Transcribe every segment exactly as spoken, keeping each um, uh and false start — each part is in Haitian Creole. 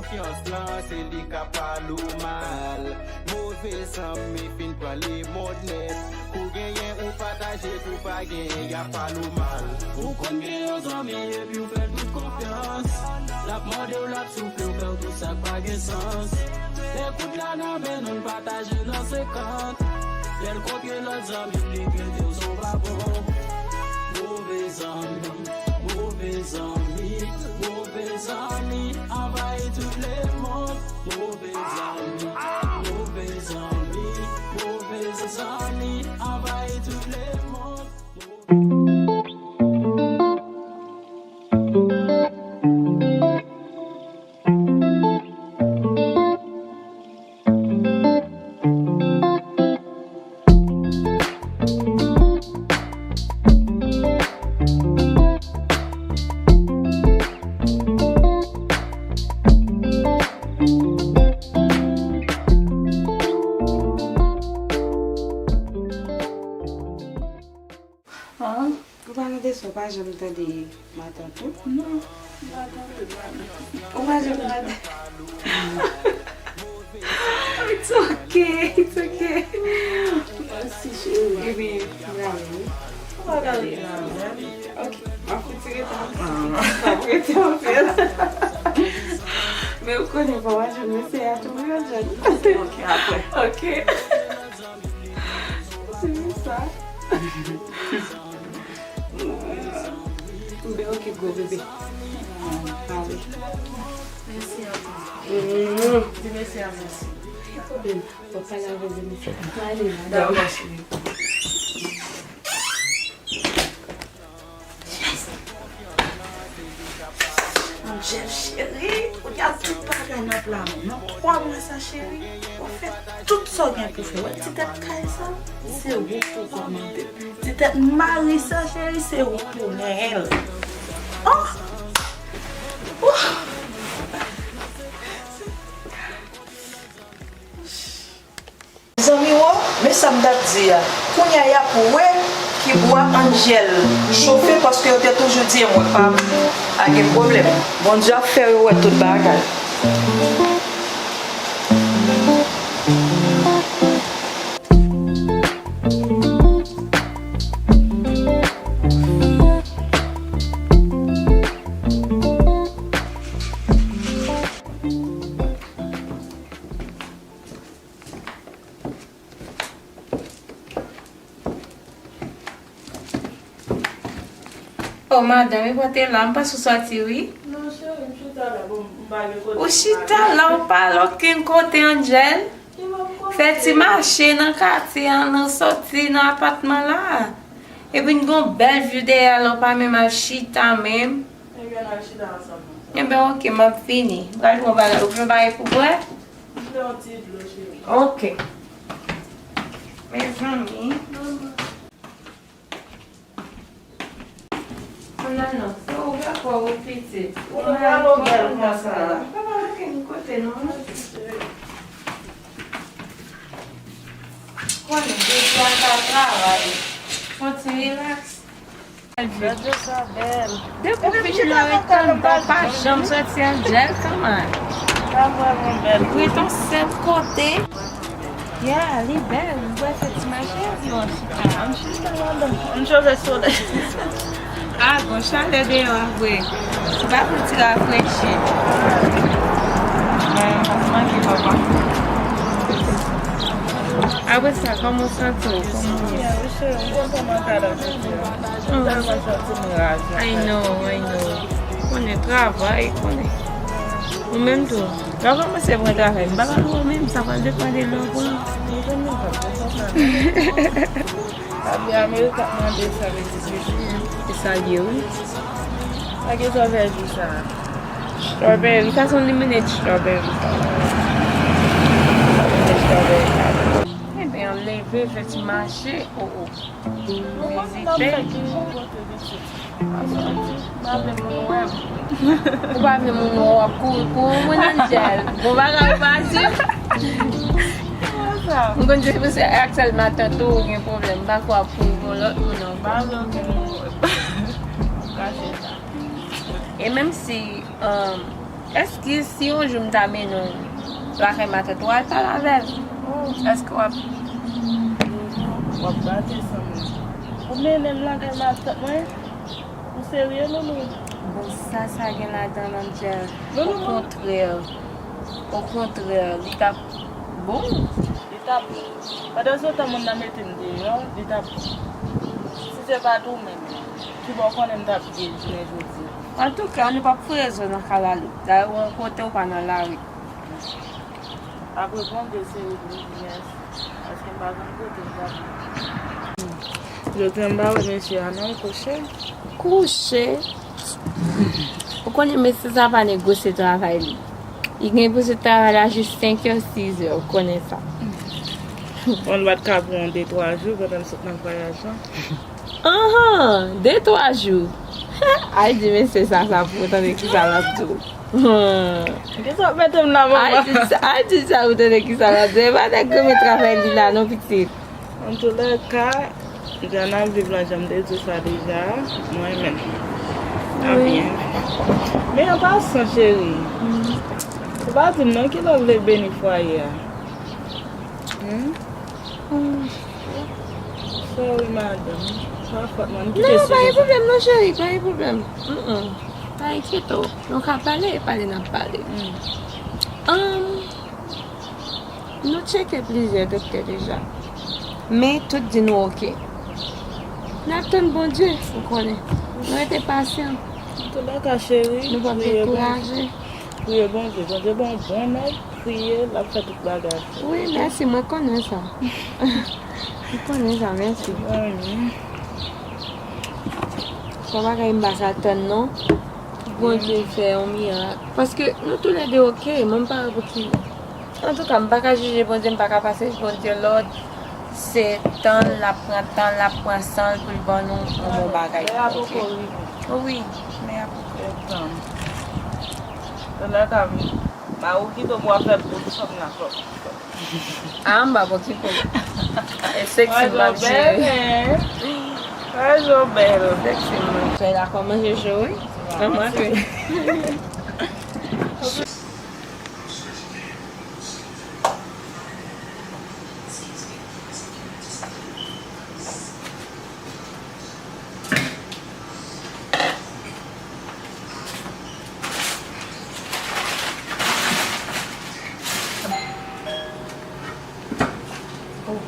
Konfyans lan, se li k ap pale w mal. Move zanmi fin pran lemonn nèt. Kou genyen ou pataje, kou pa genyen y ap pale w mal. Ou konn gen yon zanmi epi w fè l tout konfyans. L ap mande w, l ap soufle w, fè w tout sa k pa gen sans. Lè kout la nan men nou, n pataje nan senkant. Lè l kontre lòt zanmi, li trete w se yon pa bon. Move zanmi, move zanmi, move zanmi anvayi tout lemonn. Move zanmi, move zanmi, move zanmi anvayi tout lemonn. Ah, ou pa nan de sa, ou pa janm tande matant ou? Non, matant ou, matant. Ou pa janm tande? It's okay, it's okay. Mèsi, cheri. Ebyen, m prale, wi. Ou pa prale nan men. Ok, m ap retire tan. M ap retire tan. Men ou konnen, pa w a jwenn mesye a tou, wi, Angel. Ok, apre. Ok. Se pou sa. Mwen oke gwo bebe. Ale. Mèsi anpil. Di mesye a mèsi. Pa gen pwoblèm. Fò pale avè mesye a. Ale, ale. Dakò, cheri. Angel cheri, kounye a tout bagay nan pla mwen. Nan twa mwa sa cheri, w ap fè tout sa w gen pou fè. Wè ti tèt kay sa, se ou pou kòmande. Ti tèt mari sa cheri, se ou pou renyen l. Oh! Oh! Zanmi wo, men sa m t ap di a. Kounye a y ap wè ki bwa Angel chofe paske yo te toujou di e mwen pa, pa gen pwoblèm. Bondye ap fè yo wè tout bagay. Oh, madanm, e pote la, m panse w sòti, wi. Non, cheri, m chita la, bon, m pa gen kote. Ou chita la, ou pa al okenn kote, Angel. Fè ti mache nan katye an, nan sòti nan apatman la. Epi n gon bèl view dèyè la, ou pa menm al chita menm. Ebyen, n al chita ansanm, non. Ebyen, oke, m ap vini. M pral pran bagay, ou pran bagay pou bwè? M pran yon ti dlo, cheri. Oke. Mezanmi. Manman. Manman, non, se ou k ap wè ou pitit. Ou pa pale bèl konsa. Ou pa pale okenn kote, non, non. Konnen, depi al travay. Fon ti rilaks. Radyo sa bèl. Depi w vin la, ou ret anndan, pa janm sòti Angel, kòman? Sa vrèman bèl. Ou ret yon sèl kote. Yeah, li bèl. Ou wè se ti mache, epi w ap chita. Ann chita ladan. Ann chove solèy. Ah, gon chalè deyò a vre. Se pa pou ti rafrechi. Men, pa manke papa. Apre sa, kòman w santi w? Kòman w ye? Byen, wi, cheri, m kontan mwen ka la jodi a. M tèlman santi m raje. I know, I know. Konnen travay, konnen. Ou menm tou. Lè w kòmanse pran travay, m pa pral wè w menm, sa pral depann de lè w pran. M konnen sa, se konsa menm. Abi Amerik ap mande sa, vle di se jwi. E sa l ye, wi. Sa gen strawberry jwi sa. Strawberry, sa se yon lemonade strawberry sa. Lemonade strawberry sa. Ebyen, leve, fè ti mache, oh, oh. Mwen konn nan fè ki bon kote pitit. Paske m pa vle moun wè m. Ou pa vle moun wè w ap kouri, kouri, mwen Angel. Bon bagay ou pa di. Kòman sa? M konn di se ak sèl matant ou ou gen pwoblèm. M pa kwè w ap kouri pou lòt moun ankò. M pa vle okenn moun wè m. M kache sa. E menm si, um, Eskiz, si yon jou m ta mennen w lakay matant ou, al pale avè l. Oh. Èske w ap... Jojo, w ap bate san mwen. Ou mennen m lakay matant mwen? Ou serye, Loulou? Bon, sa, sa gen ladan l, Angel? Loulou, non. Okontrè, okontrè, li t ap bon. Li t ap, pandan se tan, moun nan mete m deyò, li t ap, si se pa t ou menm, kibò w konnen m t ap ye jounen jodi a? Antouka, nou p ap foure zo nan kalalou. Dayè, ou yon kote, ou pa nan lari. Apre Bondye, se ou pou m di mèsi, paske m pa konn kote m t ap ye. Jodi a, m pa wè mesye a non, l kouche. Kouche? Ou konnen mesye sa pa negosye travay li. Li gen pou sot travay la jis senk è, sis è, ou konnen sa. Bon, l pa t ka pran de twa jou pandan l sot nan vwayaj lan? Anhan, de twa jou. Ay di mesye sa, sa pou ou tande kisa l ap di w. Hmm. Kisa w ap mete m la, manman? Ay di sa, ay di sa pou tande kisa l ap di w. E pa nèg renmen travay li la non, pitit. Antoulèka, jan n ap viv lan, jan m te di w sa deja, mwen menm. Wi. Byen. Men an pasan, cheri, ou pa di m non kilè w vle beni fwaye a. Hmm? Hmm. Sorry, madanm. Pa fòt mwen. M kite... Non, pa gen pwoblèm non, cheri, pa gen pwoblèm. Mm-mm. Pa enkyete w. Nou ka pale, e pale n ap pale. Hmm. Ann, nou tcheke plizyè doktè deja. Men tout di nou oke. N ap tann Bondye, ou konnen. Nou rete pasyan. Antoulèka, cheri, nou p ap dekouraje. Priye Bondye. Bondye ba w bon nèg, priye, l ap fè tout bagay. Wi, mèsi, mwen konnen sa. Mwen konnen sa, mèsi. Bon bagay, m pa ka tann non. Bondye fè yon mirak. Paske nou toulède oke, mwen m pa wè pou ki. Antouka, m pa ka jije Bondye, m pa ka pase Bondye lòd. Se tan l, l ap pran tan l, l ap pran san l pou l ban nou yon bon bagay. Lè a poko rive. Wi, lè a poko. Tann. Tann la ka vini. Ba ou kite w pou w ap fè bout fanm nan kòb. A, m p ap okipe w. E seksi m ap jere. Wè, Jobèl. Seksi m ap jere. Fè la kòmanse cho, wi. Kòmanse. Oh,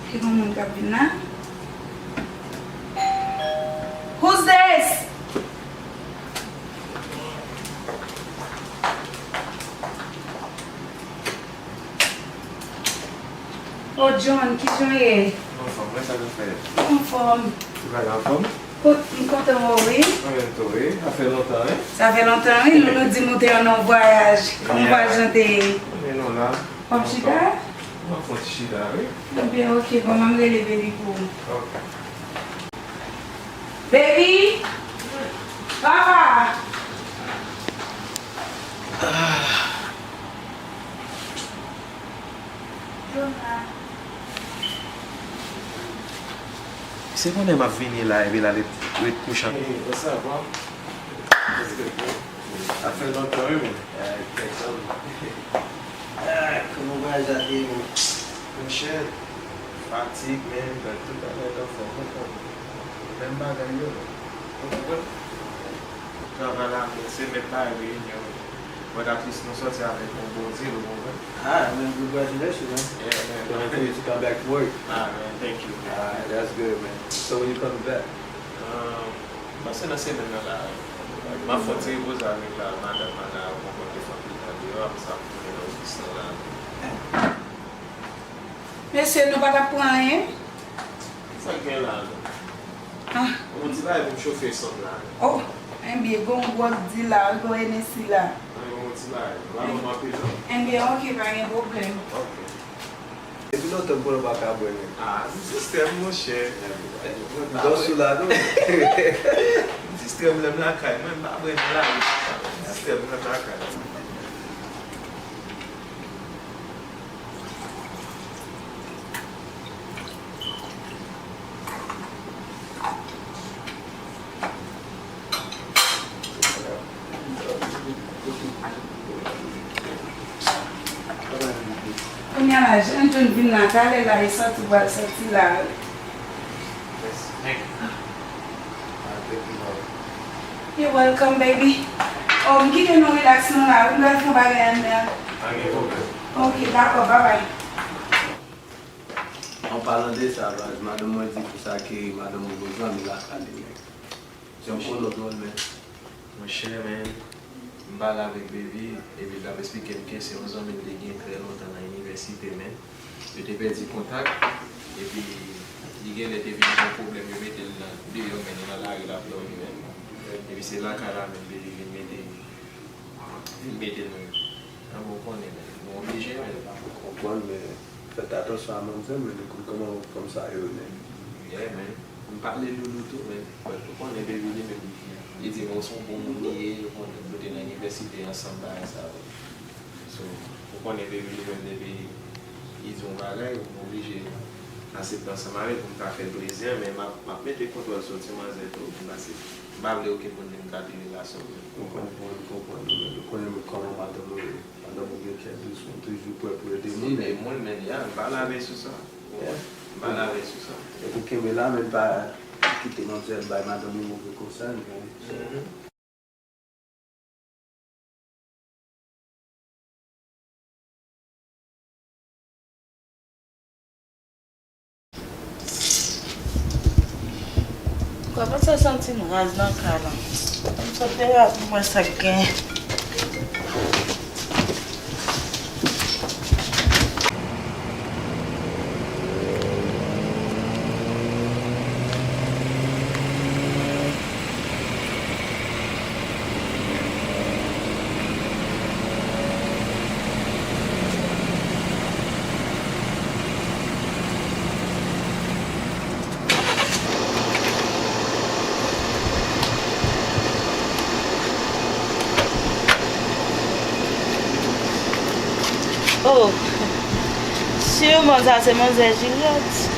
ki gon moun k ap vin la? Who's this? Oh, John, kijan w ye? Anfòm, mwen sa nou fè? Anfòm. Ou pa anfòm? Kot, m kontan wè w, wi. Mwen menm tou, wi. Sa fè lontan, wi. Sa fè lontan, wi. Loulou di m ou te nan yon vwayaj. Kòman vwayaj lan te ye? Men nou la. W ap chita? M ap fè yon ti chita, wi. Ebyen, oke, kòman m rele baby pou ou? Oke. Baby! Papa! Se konnen m ap vini la, epi l al ret, ret kouche. Sa va? Sa fè lontan, wi, men. Ah, kòman vwayaj la te ye, men? Monchè, fatig, men, but tout bagay t anfòm, ou konprann. Menm bagay yo, men. Ou konprann? Travay la, men, se menm bagay, reyinyon, men. But at least nou sòti avèk yon bon deal, ou konprann? Ah, man, congratulations, man. Yeah, man. Can't wait for you to come back to work. Ah, man, thank you, man. Ah, that's good, man. So when you coming back? Um, Panse nan semèn nan la, m ap fè yon ti repoze avèk la, madanm mwen la, mwen konn te fè anpil tan deyò, apre sa m tounen nan ofis lan la. Mesye, nou pa t ap pran anyen? Sa k gen la, non? Ah. Yon ti bagay pou m chofe sant la. Oh, enben, gon gwòg di la, gon Hennessy la. Wi, yon ti bagay. Pa ban m anpil, non. Enben, oke, pa gen pwoblèm. Oke. Depi lontan m konnen w pa ka bwè, men. Ah, m sistèm, monchè. Dòs ou la, non? M sistèm lè m lakay mwen, m pa bwè nan lari. M sistèm lè m lakay. Kounye a la, John John vin la, talè la, e sòti, pral sòti la. Yes, thank you. Ah, thank you, love. You're welcome, baby. Oh, m kite nou relax nou la, wi, m pral fè yon bagay anndan. Pa gen pwoblèm. Ok, dakò, bye bye. An palan de sa, baz, madanm mwen di pou sa ke madanm mwen gon zanmi lakay li, men. Jan m konnen w twò, men. Monchè, men, m pale avèk Baby, epi l t ap eksplike m ke se yon zanmi l te gen trè lontan nan inivèsite, men. Yo te pèdi kontak, epi li genlè te vin gen pwoblèm, yo mete l nan, deyò, men, nan lari l ap dòmi, men. Epi se lakay la menm Baby vin mete, vin mete nou. An, bon, ou konnen, men, nou oblije, men. Ou konprann, men fè atansyon a manmzèl, men, li konn kòman fanm sa yo, men. Yeah, men. M pale Loulou tou, men, but ou konnen Baby li menm, li di m, oh, se yon bon moun li ye, ou konnen, nou te nan inivèsite ansanm, bagay sa yo. So, ou konnen Baby li menm depi li di yon bagay, m oblije aksepte ansanm avè l pou m ka fè l plezi, men m ap, m ap mete kontwòl sou ti manzè tou, paske m pa vle okenn moun di m gate relasyon nou. M konprann, m konprann, men ou konnen kòman madanm ou ye. Madanm ou gen kè dous, men toujou prè pou ede moun. Ede moun, men ya, m pa lave sou sa. Yeah. M pa lave sou sa. Epi kenbe la, men pa kite manzèl bay madanm ou move konsèy, men. Mhm. Kòmanse santi m raz nan kay la. M sot deyò pou m wè sa k genyen. Oh, siman sa se manzè Juliette.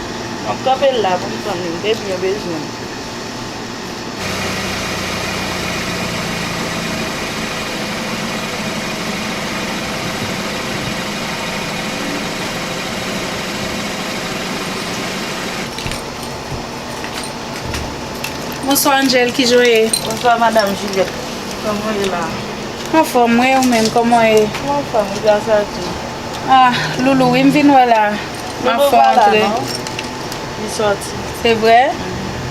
M ap kanpe la pou m tann li, m te byen bezwen l. Bonswa, Angel, kijan w ye? Bonswa, Madam Juliette. Kòman w ye la? Anfòm, wi, ou menm, kòman w ye? M anfòm, wi, gras a Dye. Ah, Loulou, wi, m vin wè la. M ap fè antre. Li sòti. Se vre?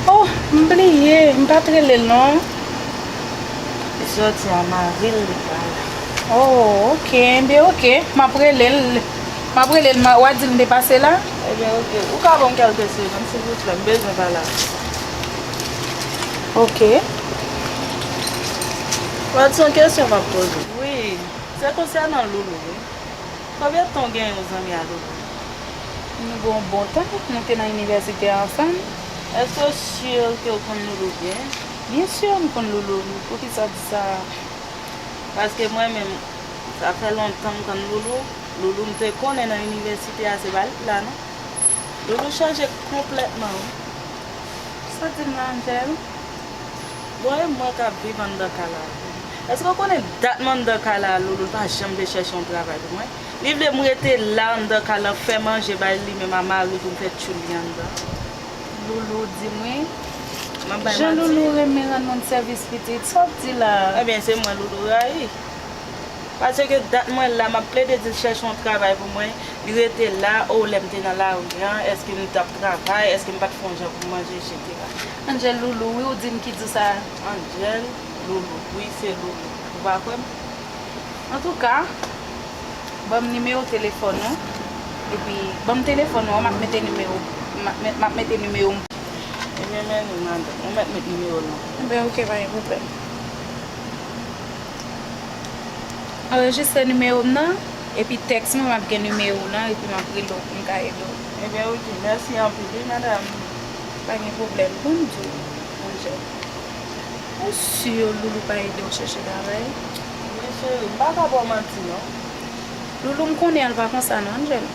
Oh, m bliye, m pa t rele l non. Li sòti a mari l, li pa la. Oh, ok, ebyen ok. M ap rele l. M ap rele l, w a di l m te pase la? Ebyen ok. Ou ka ban m kèlke segonn, silvouplè, m bezwen pale avè l. Ok. W a di se yon kesyon m ap poze w. Wi, se konsènan Loulou, wi. Konbyen tan w genyen w zanmi a Loulou? Nou gen yon bon tan, nou te nan inivèsite ansanm. Èske w si ke w konn Loulou byen? Byen si m konn Loulou. Poukisa w di sa? Paske mwen menm, sa fè lontan m konn Loulou. Loulou m te konnen nan inivèsite a, se pa li k la non. Loulou chanje konplètman wi. Sa w di m la, Angel? Bon, e mwen k ap viv anndan kay la. Èske w konnen dat mwen anndan kay la, Loulou pa janm vle chèche yon travay pou mwen? Li vle m rete la anndan kay la, fè manje bay li menm a mari l pou m fè tchoul li anndan. Loulou di mwen, jan Loulou renmen rann moun sèvis pitit, sa w di la? Ebyen, se mwen Loulou rayi. Paske dat mwen la, m ap plede di l chèche yon travay pou mwen. Li rete la, o, lè m te nan lari an, èske m t ap travay, èske m pa t fè yon jan pou m manje, etsetera. Angel Loulou, wi, ou di m ki di w sa. Angel Loulou, wi, se Loulou. Ou pa kwè m? Antouka, ban m nimewo telefòn ou. Epi, ban m telefòn ou an, m ap mete nimewo, m ap met-, m ap mete nimewo m. Ebyen, men li, madanm. Ou mèt met nimewo l lan. Ebyen, ok, pa gen pwoblèm. Anrejistre nimewo m nan, epi tèks mwen, m ap gen nimewo w lan, epi m ap rele w pou m ka ede w. Ebyen, ok. Mèsi anpil, wi, madanm. Pa gen pwoblèm. Ban m di w, Angel. Ou si Loulou pa ede w chèche travay? Wi, cheri, m pa ka ba w manti, non. Loulou, m konnen l pa konsa, non, Angel.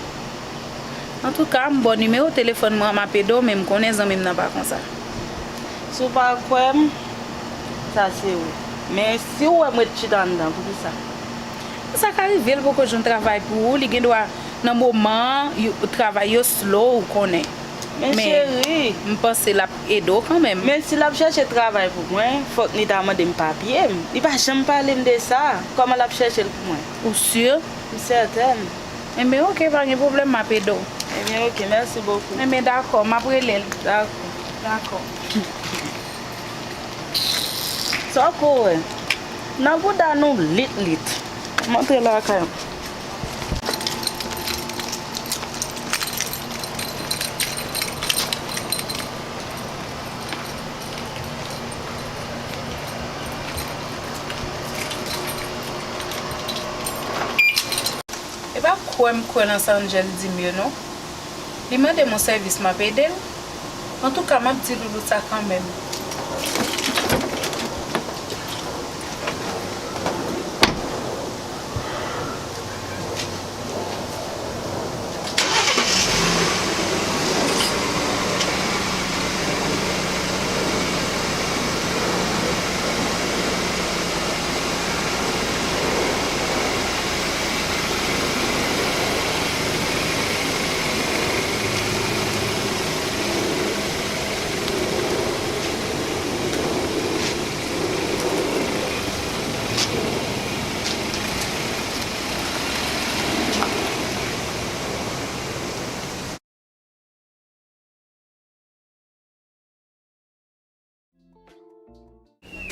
Antouka, m ba w nimewo telefòn mwen an, m ap ede w, men m konnen zanmi m nan pa konsa. Si w pa kwè m, sa se ou. Men si w wè m ret chita anndan, poukisa? Sa ka rive, l poko jwenn travay pou ou, li gen dwa Nan moman an, yo, travay yo slow, ou konnen. Men cheri, m panse l ap ede w kanmenm. Men si l ap chèche travay pou mwen, fòk li ta mande m papye m. Li pa janm pale m de sa. Kòman l ap chèche l pou mwen? Ou si? M sètèn. Enben, oke, pa gen pwoblèm, m ap ede w. Enben, oke, mèsi bokou. Enben, dakò, m ap rele l. Dakò. Dakò. Sa w ko wè? Nan bouda nou lit lit. M antre lakay mwen. E pa kwè m kwè nan sa Angel di m yo non. Li mande m yon sèvis, m ap ede l. Antouka, m ap di Loulou sa kanmenm.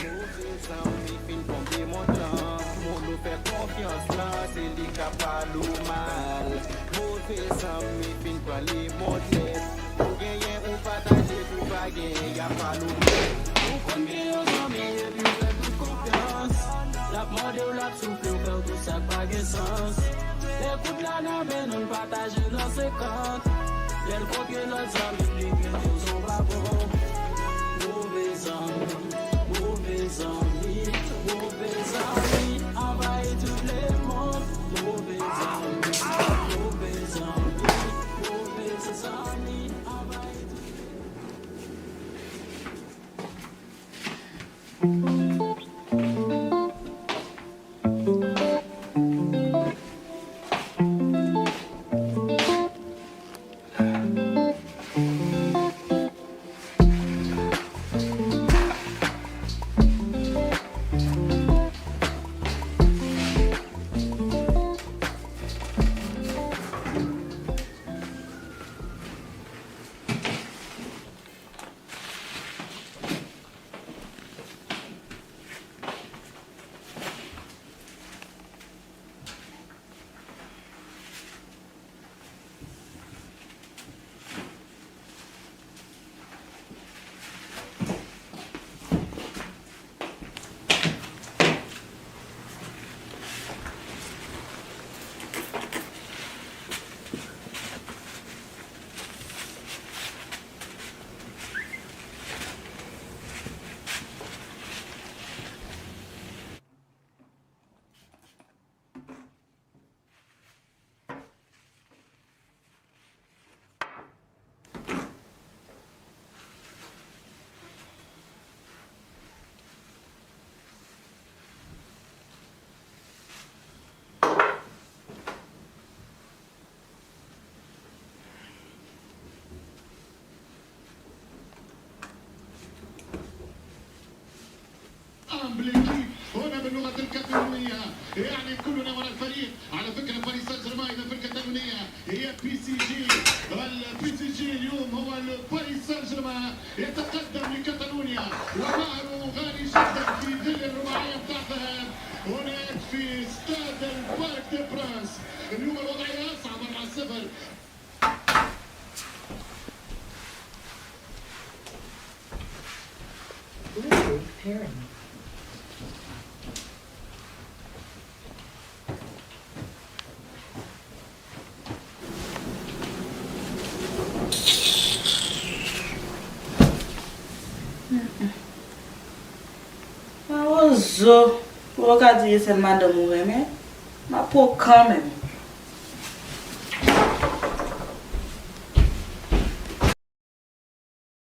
Move zanmi fin konn demontan, moun ou fè konfyans lan, se li k ap pale w mal. Move zanmi fin pran limon nèt, ou genyen ou pataje, ou pa genyen y ap pale w mal. Ou konn gen yon zanmi epi w fè tout konfyans, l ap mande w, l ap soufle w, fè w tout sa k pa gen sans. Lè kout la nan men nou, n pataje l an senkant. Lè l konfye lòt zanmi, li kite w san w pa bon. Move zanmi, move zanmi, move zanmi anvayi tout lemonn. Move zanmi, move zanmi, move zanmi anvayi tout lemonn. أهم بالإنجيل هنا باللغة الكتالونية. يعني كلنا ورا الفريق. على فكرة باريس سان جيرمان إذا في الكتالونية هي بي سي جي. البي سي جي اليوم هو باريس سان جيرمان يتقدم لكتالونيا ومهره غالي جدا في ظل الرباعية بتاع الذهاب هناك في استاد البارك دي برانس. اليوم الوضعية أصعب، أربعة صفر. Bluetooth pairing. Mawozo, pou w ka di se sèl madanm ou renmen, m ap pran w kanmenm.